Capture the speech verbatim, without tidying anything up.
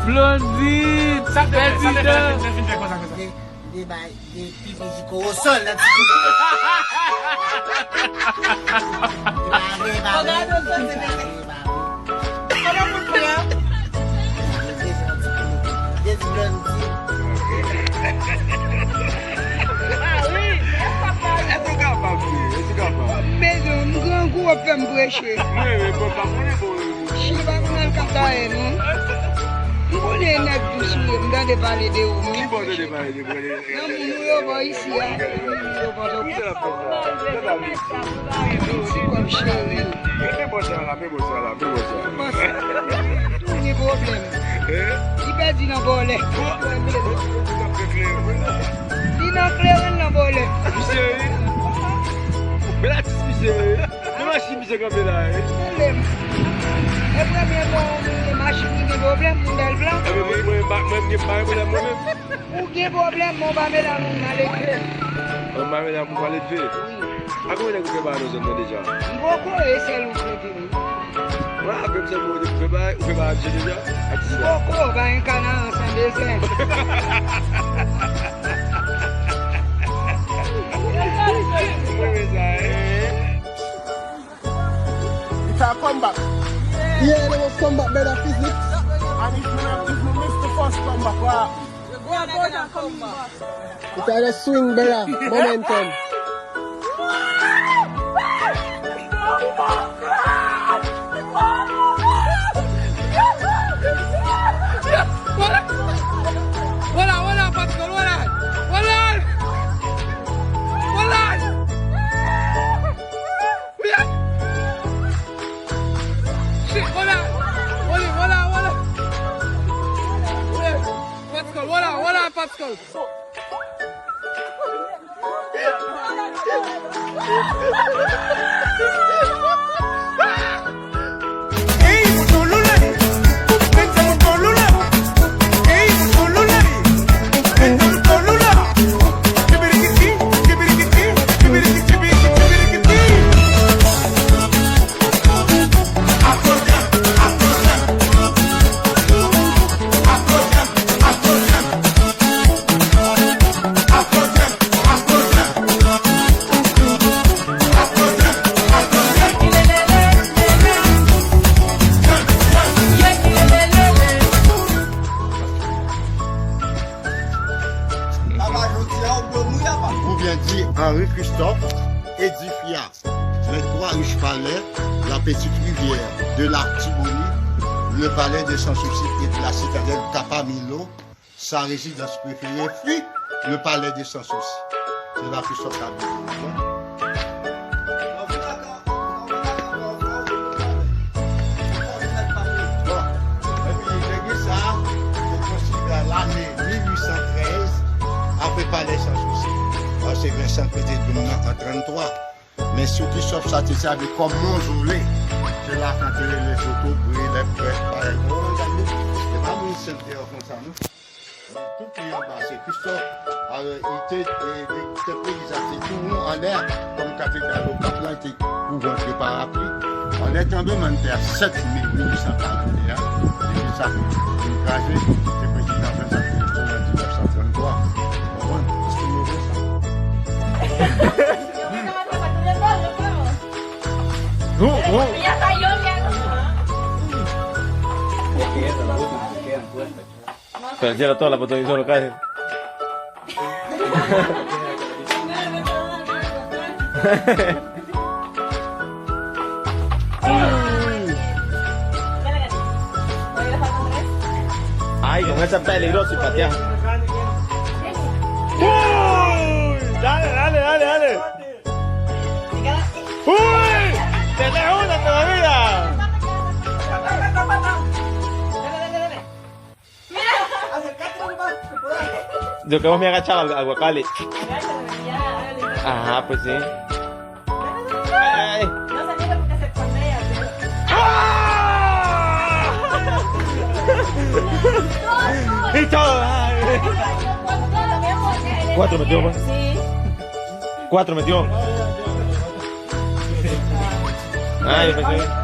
Blondie, sa te fè, sa te fè, sa te fè, sa te fè, sa te fè. De, de bay, de pipi jiko o sòl nan ti kote. Lave, lave. Kòman pou l pran? Jezi Blondie. Ah wi, èske w kapab? Èske w kapab? Mezanmi, m grangou, w ap fè m preche. Wi, wi, bon, pa konnen, bon, wi. Cheva m nan katayè, non. M konnen nèg dous ou ye, m tande pale de ou, men. Ki bò w tande pale de mwen? Nan moun ou yo bò isi a. Moun ou yo bò Pòtoprens. Ti kòb cheri. Men bò sa la, men bò sa la, men bò sa la. Bò sa. Tou gen pwoblèm. Li pèdi nan vòlè. Li nan kleren nan vòlè. Misye, wi. Bèl atis misye, wi. Nan machin misye kanpe la, wi. Tande m. E premye fwa w monte machin ki gen pwoblèm, modèl blan. Ebyen, mwen, mwen, mwen, mwen, m gen pa gen pwoblèm mwen menm. Ou gen pwoblèm, men w pa mele a moun maledve. Mwen pa mele a moun maledve? Wi. A konbyen nèg ou fè bagay nan zòn nan deja? M poko, e sèl ou fè vini. Wè, avè m sèl ou fè bagay, ou fè bagay ak je deja? Ak ti sa? M poko, pa gen kanaran san dezen. Mwen renmen sa, wi. It's a comeback. Yeah, there was comeback, brother Physics. And if you, if you miss the first comeback, what? We are going to come back. It's a swing, brother. Momentum. Wala, wala, Pascal, wala. Wala. Wala. Shit, wala. Wala, wala, wala. Pascal, wala, wala, Pascal. Ou byen di Henri Christophe, edifia les trois riches palais, la petite rivière de l'Artibonite, le palais de Sans Souci et la citadelle Kapamilo, sa résidence préférée fut le palais de Sans Souci. Se la ki sot la. Bon, epi legliz sa a te konstwi vè lane mil uit san trèz, apre palè Sans Souci. Paske Vincent te di m nan an tranntwa. Men sou ki sòf sa te sèvi kòm mozole. Se la k antere lè Sotobre, lè Prèt, parèy. Bon, gade, se pa moun senp deyò konsa, non. Men tout li anba, se Kristòf. Alò, li te, e, li te peyizaj, se tou won anlè, kòm katedral Okap la, li te kouvri antre parapli. Anlè tranblemanntè a sèt me mil uit san karant e en, depi sa fin kraze, se prezidan Vincent Christo nan mil nèf san tranntwa. Konprann? Èske nou wè sa? Fè l jere to la, poto izo lo kaye. Ay, kòman sa pale lo si patya. Uy, dale, dale, dale, dale. Uy, te dejo una todavía. Yo, kòman mi agachaba agua, kale? Ah, pues sí. Ay. Listo. Cuatro metió, pues. Cuatro metió. Ay, pues sí.